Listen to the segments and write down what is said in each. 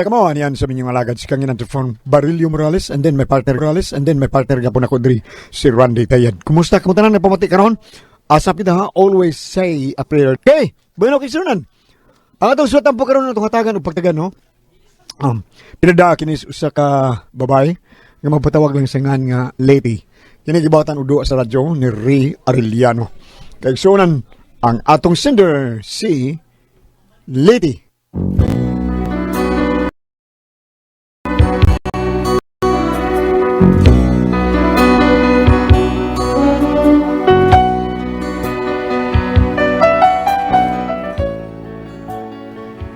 Kumusta ka mo? Aniyan sa minyong alagad si Kanginan Tufon Barillo Morales and then may partner Morales and then may partner gapon ako diri si Randy Tayad. Kumusta ka mo tanan napamati karon? Asap kita ha, always say a prayer. Okay, bueno kisunan. Ang atong suwat po karon atong hatagan og pagtagan no. Pinadaa kini usa ka babae nga magpatawag lang sa ngan nga lady. Kini gibatan og duha sa radyo ni Ray Arellano. Kay sunan ang atong sender si Lady.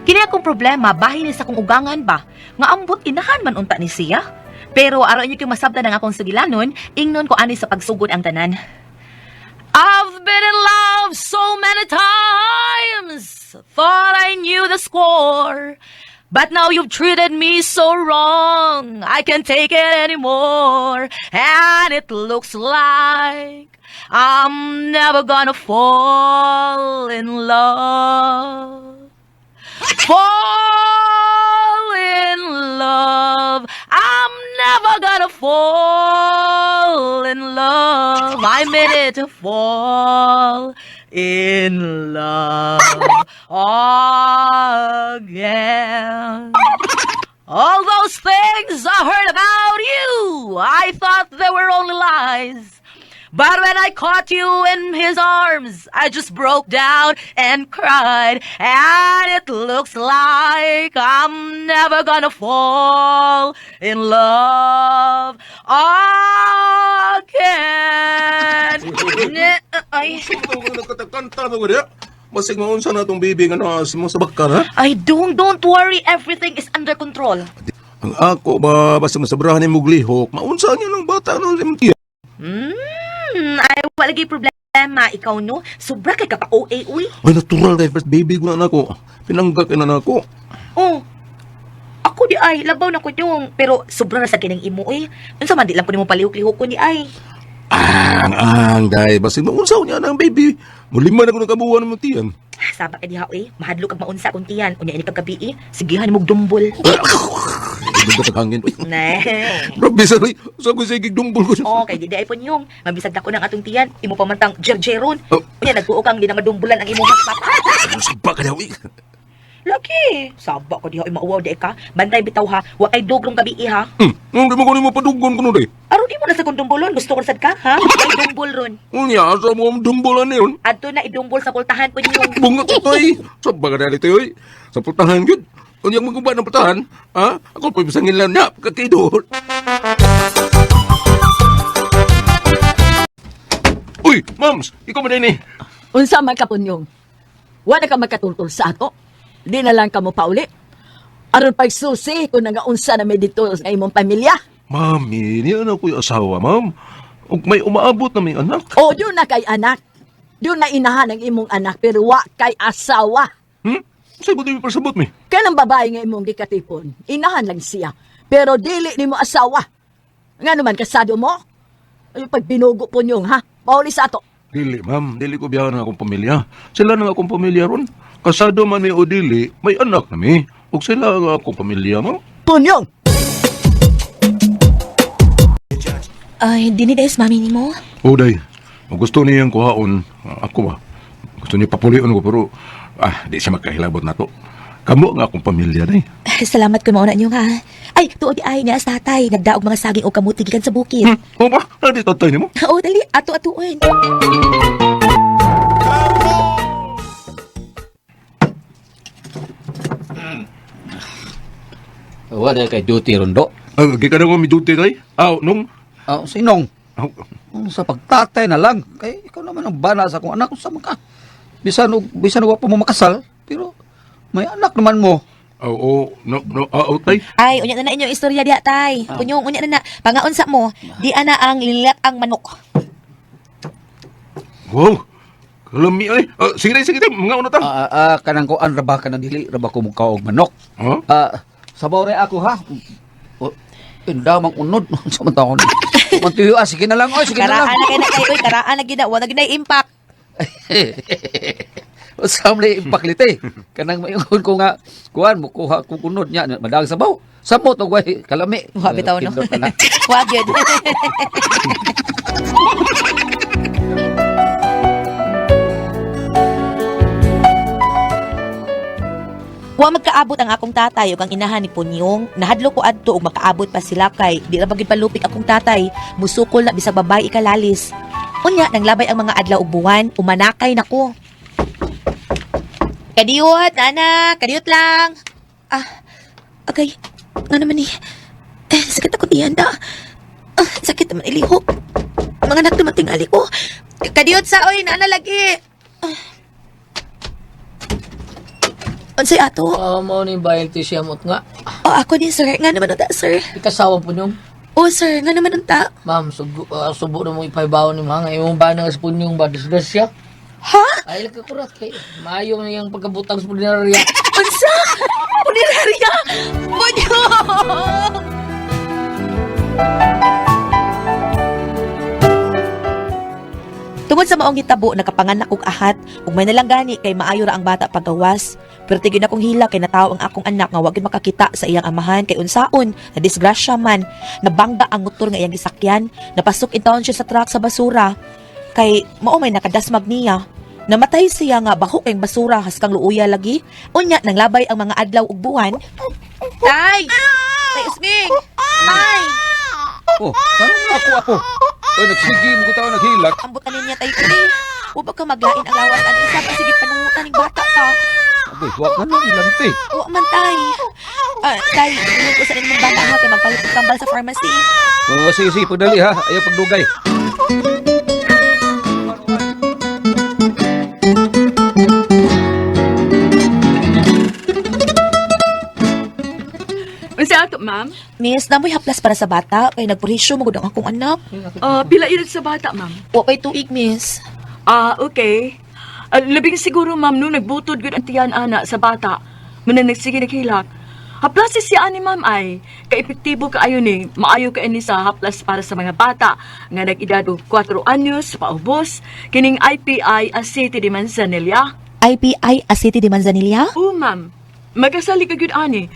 Kini akong problema, bahin ni sa akong ugangan ba? Nga ambot inahan man unta ni siya. Pero aron inyo kay masabtan ang akong sugilanon, ingnon ko ani sa pagsugod ang tanan. I've been in love so many times, thought I knew the score. But now you've treated me so wrong, I can't take it anymore. And it looks like I'm never gonna fall in love. Fall in love. I'm never gonna fall in love. I made it to fall in love again. All those things I heard about you, I thought they were only lies. But when I caught you in his arms, I just broke down and cried. And it looks like I'm never gonna fall in love again. Ay, Nagkanta mo gud. Basig maunsa na tong baby nga naa sa mo sa bakar ha. ay, don't worry. Everything is under control. Ang ako ba basta masabrahan ni muglihok, maunsa niya ng bata no imong tiyan. Ay, wala gyud problema. Ikaw, no? Sobra kay kapa-OA, uy. Ay natural kay first baby ko na nako. Pinangga kay na nako. Oh. Ako di ay, labaw na ko yung. Pero sobra na sa kining imo eh. Unsa man di lang ko nimo palihok-lihok ko ni ay. Ang dai basig maunsa niya ng baby. Mulima na ko ng kabuan imong tiyan. Ah, saba ka diha eh. Mahadlok kag maunsa kung tiyan. Unya ini kag gabi eh. Sigihan mo dumbol. Dumbol sa hangin. Uy, Ne. Grabe sa uy. Sa ko sige dumbol ko. Oh, kay di ay pon yung. Mabisag dako ng atong tiyan. Imo pa man tang jerjeron. Oh. Unya nagtuo kang di na madumbulan ang imong papa. Saba ka daw. Uy. Lagi. Saba ko diha ay mauwaw di ka. Bantay bitaw ha. Wa kay dogrong gabi eh, ha. Di mo ko nimo padugon kuno day. Aron di mo na sa kong dumbolon. Gusto ko sad ka ha. Ay dumbol ron. Unya sa mo ang dumbolan niyon. Adto na idumbol sa pultahan po yung. Bunga ko tay. Sa baga dali tayo eh. Sa pultahan yun. Unyang maguba ng pultahan, ha? Ako pa bisangin lang na, kakidor. Uy, mams, ikaw ba din eh? Unsa man ka punyong. Wala ka magkatultol sa ato. Di na lang ka mo pauli. Aron pagsusi kung nangaunsa na may dito sa imong pamilya. Mami, niya na ko yung asawa, ma'am. Ug may umaabot na may anak. O doon na kay anak. Doon na inahan ang imong anak pero wa kay asawa. Sa'yo ba ito yung pasabot, mi? Kanang babae nga imong gikatipon, inahan lang siya. Pero dili nimo asawa. Nga naman kasado mo? Ay, pag binugo po niyong ha, pauli sa ato. Dili, ma'am. Dili ko biyahan ang akong pamilya. Sila na ang akong pamilya ron. Kasado man mi o dili, may anak na mi. Ug sila ang akong pamilya, ma'am. Punyong! Ay, dini dahil mami ni mo. O, day. Kung gusto niyang kuhaon, ako ba? Gusto niya papulion ko, pero di siya magkahilabot na to. Kamo nga akong pamilya, day. Salamat kung mauna niyo ha. Ay, tuod ay niya sa tatay. Nagdaog mga saging o kamuti gikan sa bukid. O ba? Ano di tatay nimo? Oo, dali. Ato-atuon. Wala kay duty rondo. Ah, gikan ako may duty, day. Ah, nung... Ah, sinong? Ah, Sa pagtatay na lang. Kay ikaw naman ang bana sa akong anak. Unsa man ka? Bisan og bisan og wa pa mo makasal, pero may anak naman mo. Oo, no, no, ah, oh, tay. Ay, unya na na inyong istorya diha, tay. Kunyong, unya na na. Pangaon sa mo, di ana ang lilat ang manok. Wow! Kalami, ay. Ah, sige, day, sige, day. Mga una ta. Kanang kuan ra ba kanang dili ra ba ko mukaw og manok. Ha? Ah, sabaw ra ako ha. O, indamang unod sa man taon. Mantuyo ah, sige na lang oy, sige na lang. Karaan na kay na kay, uy, karaan na gina. Wala gina impact. Sa man impaklite. Kanang maingon ko nga kuan mo kuha ko kunod niya madag sabaw. Samot og way kalami. Wa bitaw no. Pindot na na. Wa gyud. Wa magkaabot ang akong tatay ug ang inahan ni Punyong. Nahadlo ko adto ug makaabot pa sila kay di ra bagid palupik akong tatay. Musukol na bisag babay ikalalis. Unya nanglabay ang mga adlaw ug buwan, umanakay nako. Kadiyot, nana, kadiyot lang. Ah, okay. Nga naman ni. Eh, sakit ako tiyanda. Ah, sakit naman ilihok. Mga anak naman tingali ko. Kadiyot sa oy, nana lagi. Ah. Unsay ato? Ah, mao ni bayal ti siya mot nga. Oh, ako ni sir. Nga naman unta, sir. Ikasawa po niyong. Oh, sir, nga naman unta. Ma'am, sugo, subo na mo ipaibawan ni mga. Imong ba nga sa punyong ba? Disgrasya. Ha? Ay, laki kurat kay. Maayo na yung pagkabutang sa punyong. Unsa? Punerarya? Bunyo! Tungod sa maong hitabo, nakapanganak og ahat, ug may nalang gani kay maayo ra ang bata pagawas. Pero tigyon akong hila kay natawo ang akong anak nga wa gyud makakita sa iyang amahan kay unsaon, na disgrasya man, nabangga ang motor nga iyang gisakyan, napasok intawon siya sa truck sa basura. Kay mao may nakadasmag niya. Namatay siya nga baho kayong basura haskang luuya lagi. Unya nanglabay ang mga adlaw ug buwan. Tay! Tay Usming! Tay! Oh, karon na ako apo. Oy, nagsige mo ko tawo naghilak. Ambot ani niya tay uli. Wa ba ka maglain ang lawas ani isa pa sige panungutan ning bata pa. Aboy, wa ka na ilanti. Wa man tay. Ah, tay, ingon ko sa inyong bata ha kay magpalit og tambal sa pharmacy. Oh, sige, sige, pagdali ha. Ayaw pagdugay. Unsa ato, ma'am? Miss, namoy haplas para sa bata kay nagpurisyo mo gud ang akong anak. Ah, pila edad sa bata, ma'am? Wa pay tuig, miss. Ah, okay. Ah, labing siguro, ma'am, no, nagbutod gud ang tiyan ana sa bata. Muna nagsige naghilak. Haplas si ani ma'am ay kaepektibo kaayo ni maayo kaayo ni sa haplas para sa mga bata nga nag-edad og 4 anyos paubos kining IPI Aceite de Manzanilla. IPI Aceite de Manzanilla? Oo, ma'am. Magasali ka gyud ani.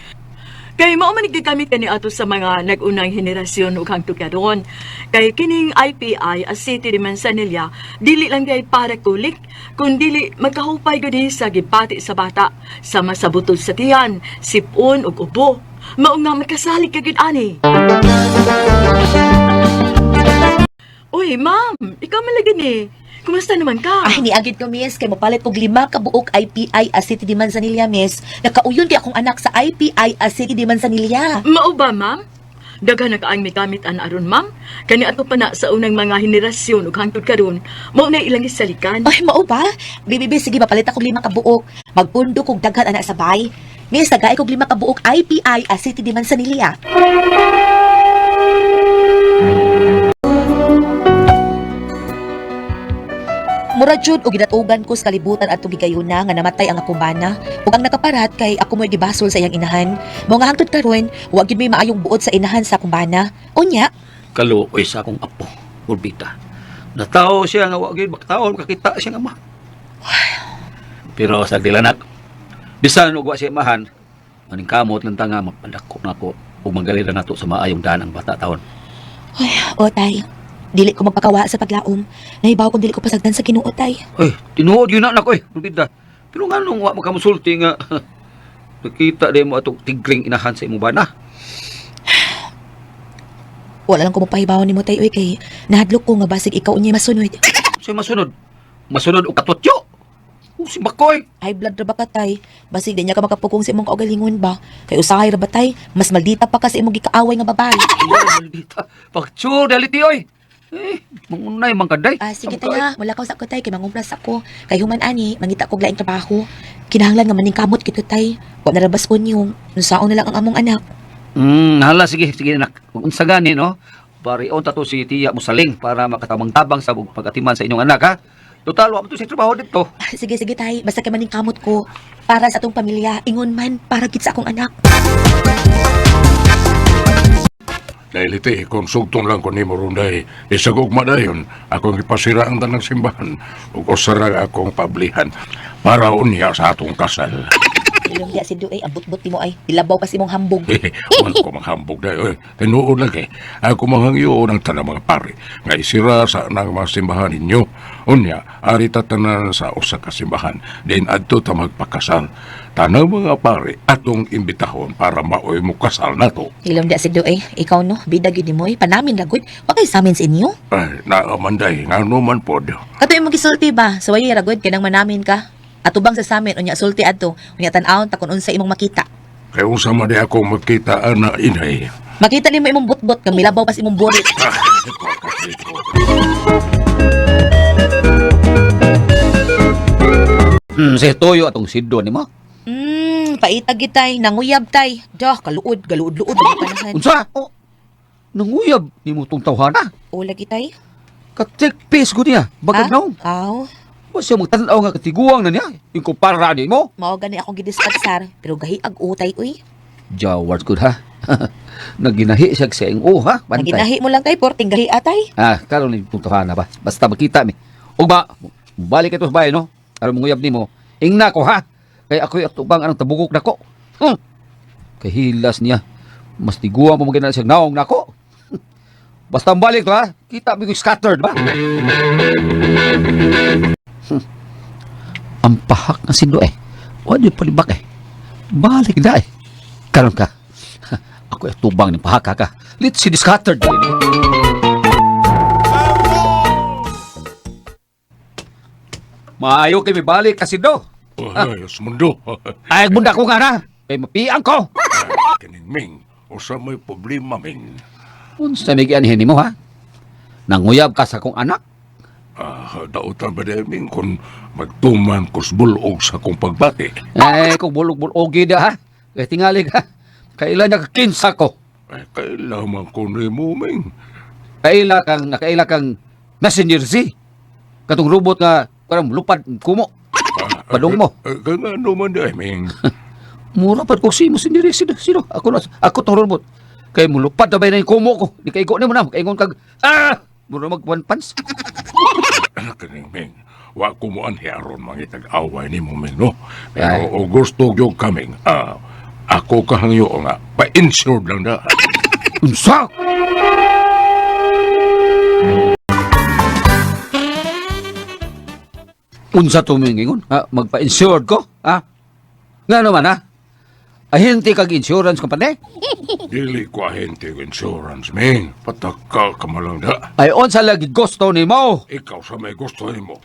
Kay mao man gigamit kani ato sa mga nag-unang henerasyon ug hangtod karon. Kay kining IPI Aceite de Manzanilla dili lang kay para kulik kun dili magkahupay gyud ni sa gipati sa bata sama sa butod sa tiyan, sipon ug ubo. Mao nga makasalig ka gyud ani. Uy, ma'am, ikaw man lagi ni. Kumusta naman ka? Ay, niagid ko, miss. Kay mopalit og lima ka buok IPI Aceite de Manzanilla, miss. Nakauyon kay akong anak sa IPI Aceite de Manzanilla. Mao ba, ma'am? Daghan na kaang migamit an aron, ma'am. Kani ato pa na sa unang mga henerasyon ug hangtod karon, mao na ilang gisalikan. Ay, mao ba? Bibi, sige, mapalit akong lima ka buok. Magpundo kog daghan anak sa bay. Miss, tagay kog lima ka buok IPI Aceite de Manzanilla. Mura jud og ginatugan ko sa kalibutan atong gigayuna nga namatay ang akong bana ug ang nakaparat kay ako mo'y gibasol sa iyang inahan. Mao nga hangtod karon, wa gyud may maayong buot sa inahan sa akong bana. Unya, Kaluoy sa akong apo, Urbita. Natawo siya nga wa gyud makataon makakita siya nga ama. Pero sa dilanak, bisan og wa siya amahan, maning kamot lang ta nga mapadako nako ug magalira nato sa maayong daan ang bata taon. Ay, o tay, dili ko magpakawa sa paglaom. Nahibaw kung dili ko pasagdan sa Ginoo tay. Ay, tinuod yun na nako eh, Urbita. Pero nganong wa makamusulti nga nakita di mo atong tigling inahan sa imong bana. Wala lang ko mapahibaw nimo tay oy kay nahadlok ko nga basig ikaw unya masunod. Sa masunod, masunod og katotyo. O si Bakoy. High blood ra ba ka tay? Basig di niya ka makapukong sa imong kaugalingon ba? Kay usahay ra ba tay? Mas maldita pa ka sa imong gikaaway nga babae. Ay, maldita. Pagtsur, daliti oy. Eh, mangunay man kaday. Ah, sige tay ha, wala ka sa ko tay kay mangumpras ako. Kay human ani, mangita kog laing trabaho. Kinahanglan nga maningkamot kito tay. Wa na rabas ko niyong. Unsaon na lang ang among anak. Hala, sige, sige anak. Kung unsa gani, no? Barion ta to si Tiya Musaling para makatabang-tabang sa pagatiman sa inyong anak, ha? Total, wa mo to sa trabaho dito. Ah, sige sige tay, basta kay maningkamot ko para sa atong pamilya, ingon man para gid sa akong anak. Dahil iti, kung sugtong lang ko nimo runday, isag ugma dayon, akong ipasira ang tanang simbahan, ug usara akong pablihan, para unya sa atong kasal. Ilong diya si Do ay ambot-bot mo ay. Ilabaw kasi mong hambog. Huwag ko manghambog dayon. Tinuod lang eh. Ako manghangyo ng tanang mga pare, nga isira sa nang mga simbahan ninyo. Unya, ari tatanan sa usa ka simbahan, din adto ta magpakasal. Tanang mga pare, atong imbitahon para maoy mo kasal nato. Ilong diya si Do ay. Ikaw no, bida gyud nimo ay. Panamin ra gud. Wa kay samin sa inyo. Ay, naamanday, nga man pod. Kato imong gisulti ba? Suwaye ra gud kay nang manamin ka. Atubang sa samin unya sulti adto. Unya tan-awon ta kun unsa imong makita. Kaya unsa man di ako magkita ana inay. Makita nimo imong butbot nga milabaw pas imong burit. Si Toyo atong siddo ni mo. Paitag gid tay, nanguyab tay. Dah, kaluod, galuod-luod ang panahan. Unsa? Oh, nanguyab nimo tong tawhana. O lagi tay. Katikpis ko niya. Bagag naong. Aw, Wa siya magtan-aw nga katiguang na niya. Yung kumpara ni mo. mao gani akong gidispatsar, pero gahi ag utay uy. Jaward good ha. Naginahi siya sa iyong o ha. Bantay. Naginahi mo lang tay, porting gahi atay. Ah, karon ni itong tawhana ba. Basta makita mi. Ugma, balik ito sa bahay no. Aron manguyab nimo. Ingna ko ha. Kay ako'y atubang anong tabugok nako. Kay hilas niya. Mas tiguang pa magina siya naong nako. Basta ang balik to ha. Kita mi ko scattered ba? Ang pahak na sindo eh. Wa di palibak eh. Balik na eh. Karon ka. Ako ay tubang ni pahak ka. Let's see the scattered. Maayo kay balik kasi do. Ay, mundo. Ay bunda ko nga na. Kay mapiang ko. Kining Ming, usa may problema Ming. Unsa may gianhin nimo ha? Nanguyab ka sa akong anak? Ah, dautan ba di, Ming kung magtuman kus bulog sa kong pagbati. Ay kung bulog-bulog da ha. Kay tingali ka. Kaila niya kakinsa ko. Ay, kailangan ko nimo Ming. Kaila kang nakaila kang messenger si. Katong robot nga parang lupad kumo. Padung mo. Ay, kaya nga naman di, Ming. Mura pad ko si messenger sino sino ako na ako tong robot. Kay mulupad na ba na yung kumo ko? Di kay nimo na kaingon kag ah mura mag one punch. Kining Ming, wa ko mo anhi aron mangitag-away nimo Ming, no? Pero o gusto gyud kaming, ako kahangyo nga, pa-insured lang da. Unsa? Unsa tumingingon? Ha? Magpa-insured ko? Ha? Nga naman ha? Ahente kag insurance company? Dili ko ahente og insurance, Ming. Pataka ka man lang da. Ay unsa lagi gusto nimo? Ikaw sa may gusto nimo.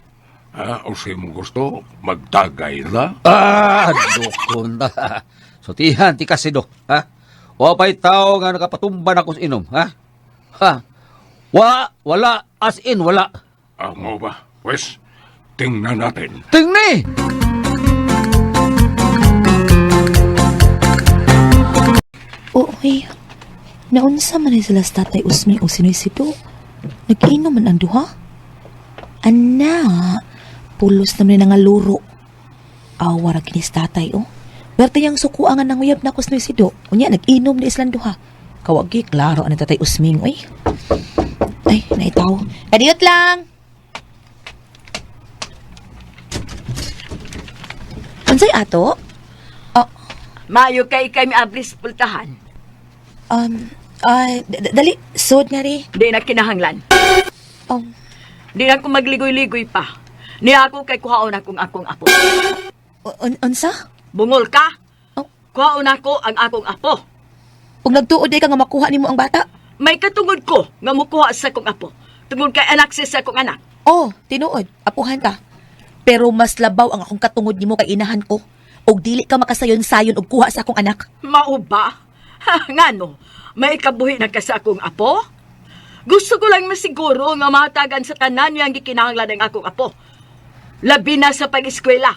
Ha? O sa imong gusto, magtagay la. Ah, dukon na. Sutihan ti kasi do, ha? Wa pa'y tao nga nakapatumba na ko sa inom, ha? Ha? Wa, wala, as in, wala. Ah, mo ba? Pwes, tingnan natin. Tingni! Uy, naunsa man ni sila sa tatay Usmi o sinoy si Do. Nag-inom man ang duha. Ana, pulos naman ni nga luro. Awa ra kini sa tatay, oh. Berte niyang sukuangan ng uyab na kusnoy si Do. Unya, nag-inom ni islang duha. Kawagi, klaro ang tatay Usming, uy. Ay, naitaw. Kadiyot lang! Unsay ato? Oh, Maayo kay kay miablis pultahan. Ay, dali, sod nga ri. Di na kinahanglan. Di na ko magligoy-ligoy pa. Niya ako kay kuhaon akong akong apo. Unsa? Bungol ka. Oh. Kuhaon ako ang akong apo. Ug nagtuod di ka nga makuha nimo ang bata? May katungod ko nga mukuha sa akong apo. Tungod kay anak siya sa akong anak. Oh, tinuod, apuhan ka. Pero mas labaw ang akong katungod nimo kay inahan ko. Ug dili ka makasayon-sayon og kuha sa akong anak. Mao ba? Ha, ngano? May kabuhi na ka sa akong apo? Gusto ko lang masiguro nga mahatagan sa tanan niyang gikinahanglan ang akong apo. Labi na sa pag-eskwela.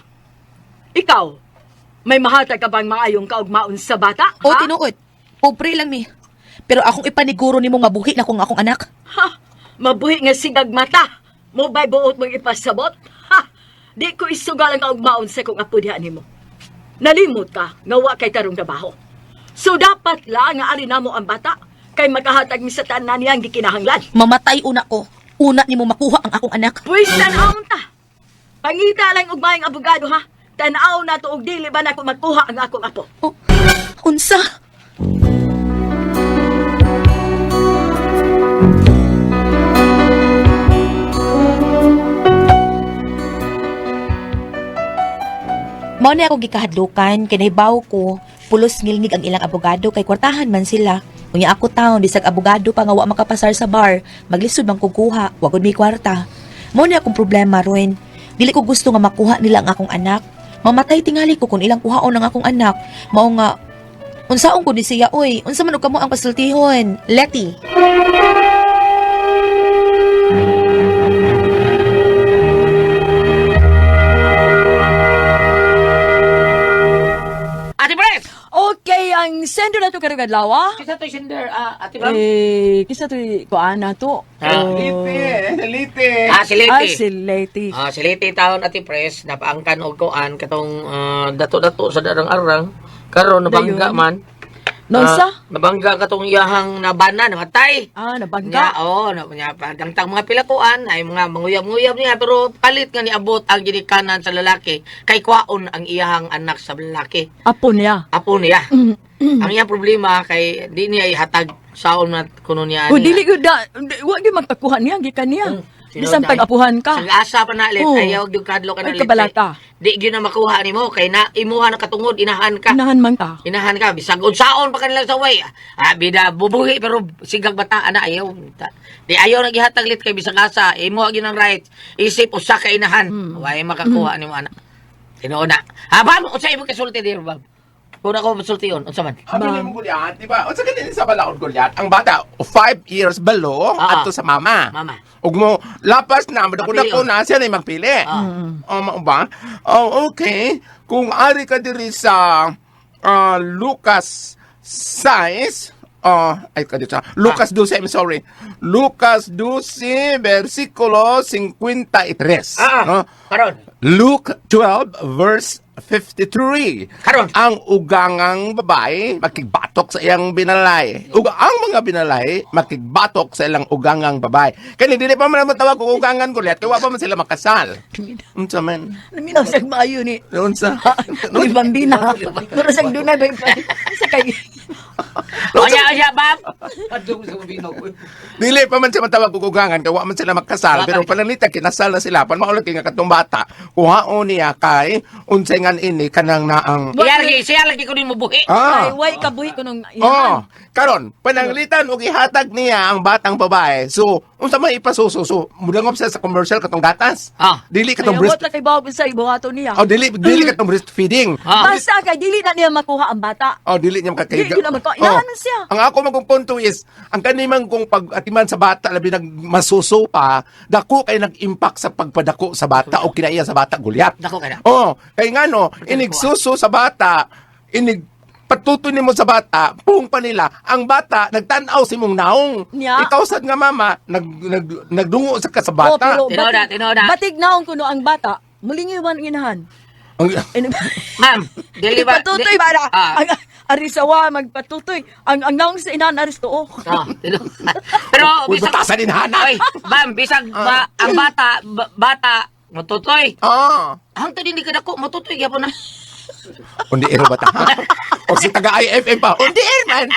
Ikaw, may mahatag ka bang maayong kaugmaon sa bata? Oh, ha? tinuod. Pobre lang mi. Pero akong ipaniguro nimo nga buhi na kung akong anak. Ha? Mabuhi nga sigag mata. Mo ba'y buot mong ipasabot? Ha? Di ko isugal ang kaugmaon sa kong apo diha nimo. Nalimot ka nga wa kay tarong trabaho. So dapat lang nga ari namo ang bata. Kay makahatag mi sa tanan niyang gikinahanglan. Mamatay una ko. Una nimo makuha ang akong anak. Pwes tan-awon ta. Pangita lang og maayong abogado ha. Tan-aw na to og dili ba nako makuha ang akong apo. Oh, unsa? Mao ni ako gikahadlukan kay nahibaw ko pulos ngilngig ang ilang abogado kay kwartahan man sila. Unya ako taon bisag abogado pa nga wa makapasar sa bar, maglisod man kog kuha, wa gud may kwarta. Mao ni akong problema ron. Dili ko gusto nga makuha nila ang akong anak. Mamatay tingali ko kung ilang kuhaon ang akong anak. Mao nga unsaon ko ni siya oy, unsa man og kamo ang pasultihon? Letty. Ate Pres! Okay, ang sender na to karong adlaw. Ah. Kisa to'y sender, Ate Bam? Eh, kisa to'y kuan na to. Ah. Oh. Lite. Ah, si Leti. Ah, si Leti. Ah, si Leti taon Ate Pres, napaangkan og kuan katong dato-dato sa darang-arang. Karon nabangga Dayon. man. Nonsa? Ah, nabangga katong iyahang nabana, namatay. Ah, Nya, nabangga. oo, na, nya, dangtang mga pilakuan ay mga manguyab-nguyab niya pero palit nga niabot ang ginikanan sa lalaki kay kwaon ang iyahang anak sa lalaki. Apo niya. Apo niya. Mm. Ang iyang problema kay di niya ihatag saon na kuno niya. O dili gyud da, wa gyud magpakuha niya gikan niya. Mm. Bisan pag-apuhan ka. Sa asa pa na lit, Oo. ayaw gyud kadlo ka na Ay, lit. kabalaka. Di gyud na makuha nimo kay na imuha na katungod inahan ka. Inahan man ka. Inahan ka bisag unsaon pa kanila sa way. Ah, bida bubuhi pero sigag bata ana ayaw. Di ayaw na gihatag lit kay bisag asa imuha gyud ang right. Isip usa ka inahan. Way makakuha nimo ana. Tinuod na. Ha bam, unsa imong kasulti dir bam? Kung ako masulti yun, unsa man? Habi ni mo Goliath, di ba? Unsa ganin sa balaod Goliath? Ang bata, 5 years balo Ah. adto sa mama. Mama. Ug mo lapas na madako Mapili, oh. na siya na magpili. Ah. Oh, mao ba? Oh, okay. Kung ari ka diri sa Lucas 6, oh, ay ka dito. Lucas 12, I'm sorry. Lucas 12 versikulo 53. Ah, No? karon. Luke 12 verse 53. Karon. Ang ugangang babae makigbatok sa iyang binalay. Ug ang mga binalay makigbatok sa ilang ugangang babae. Kani dili pa man matawag og ugangan kulit kay wa pa man sila makasal. Unsa man? Naminaw siyang maayo ni. Unsa? Uy, bambina. Pero siyang dunay ba sa kay Oya, oya, bam. Adto sa binog. Dili pa man siya matawag og ugangan kay wa man sila makasal Wa pa pero rin. pananglita kinasal na sila pan mao lagi nga katong bata kuhaon niya kay unsay ngan ini kanang naang Iya lagi, siya lagi ko din mabuhi. ah Ay, way kabuhi ko nung Oh, karon pananglitan og ihatag niya ang batang babae. So, unsa may ipasuso? So, mudangop siya sa commercial katong gatas. Ah. Dili katong Ay, breast. wala kay bawag sa ibuhato niya. Oh, dili dili katong breastfeeding. Ah. Basta kay dili na niya makuha ang bata. Oh, dili niya makakaiga. Dili yun ang inahan man siya. Ang ako magong punto is, ang kanimang kong pag-atiman sa bata, labi nag masuso pa, dako kay nag-impact sa pagpadako sa bata o kinaiya sa bata, gulyat. Dako kay na. Oh, kay ngano, inig suso sa bata, inig patuto nimo sa bata, puhong pa nila, ang bata nagtan-aw si mong naong. Nya. Ikaw sad nga mama, nag, nag nagdungo sa ka sa Oh, bata. pero Tinood na, tinood na. Batig naong kuno ang bata. Mulingiwan ang inahan. Ang, Ma'am, dili ba? Patutoy ba na? Ah. Ang arisawa magpatutoy. Ang naong sa inahan aris tuo. Ah, tinood. Pero Uy, batasan inhanan. Oy, bam, bisag ba ang bata, bata matutoy. Ah. Hangtod hindi ka dako, matutoy gyapon na. Undi air ba ta? O si taga IFM pa. Undi air man.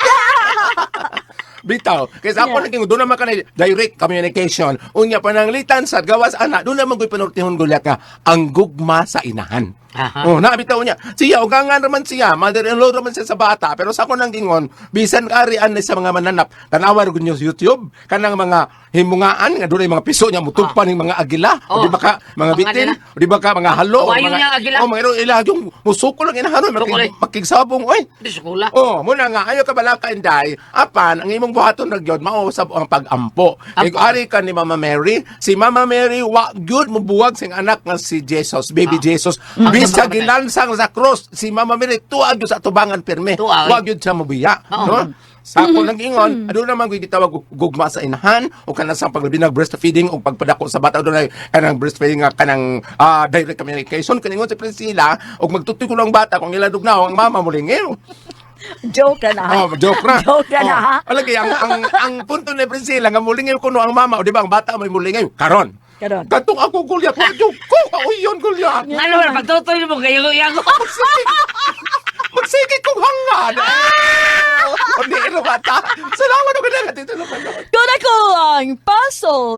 Bitaw. Kaysa ako naging doon naman ka na direct communication. Unya pananglitan sa gawas ana, doon naman ko'y panurtihon gulyat nga ang gugma sa inahan. Aha. Oh, na bitaw niya. Siya ugangan raman siya, mother-in-law raman siya sa bata, pero sa ako nang gingon, bisan arian ni sa mga mananap, tanawa ra gud niyo sa YouTube, kanang mga himungaan nga dunay mga piso niya mutugpan ning mga agila, o Oh. di ba ka mga Mga bitin, nila. o di ba ka mga halo, o Kawayo mga niya ang agila. Oh, mga ila yung musuko lang inahan Suko makig, makigsabong oy. Di sukula. Oh, muna nga ayo ka balaka inday. Apan ang imong buhaton ra gyud mao sab ang pag-ampo. Ampo. Kay ari ka ni Mama Mary, si Mama Mary wa gyud mobuwag sing anak nga si Jesus, baby Jesus. Ang Bisag pagkamatay. gilansang sa cross, si Mama Mary tuag gyud sa atubangan pirmi. Tuag. Wa gyud siya mobiya, Oo. no? Sa ako nang ingon, aduna naman gyud gitawag og gugma sa inahan o kanang sa paglabinag breastfeeding o pagpadako sa bata adunay kanang breastfeeding nga kanang direct communication kaningon si Priscilla og magtutoy ko lang bata kung iladugnaw ang mama mo lingiw. Joke na ha. Oh, joke na. Joke na na, Oh, ha. Alagi, ang punto ni Priscilla, nga mulingaw kuno ang mama, o di ba, ang bata may mulingaw. Karon. Karon. Katong ako, Goliath, wa joke ko, kauyon, Goliath. Ano ba, pagtutoy mo kayo, yago. Magsige, magsige kong hangad. Ah! O, di, bata. Salamat o kailangan dito naman. Kuna ko ang puzzle.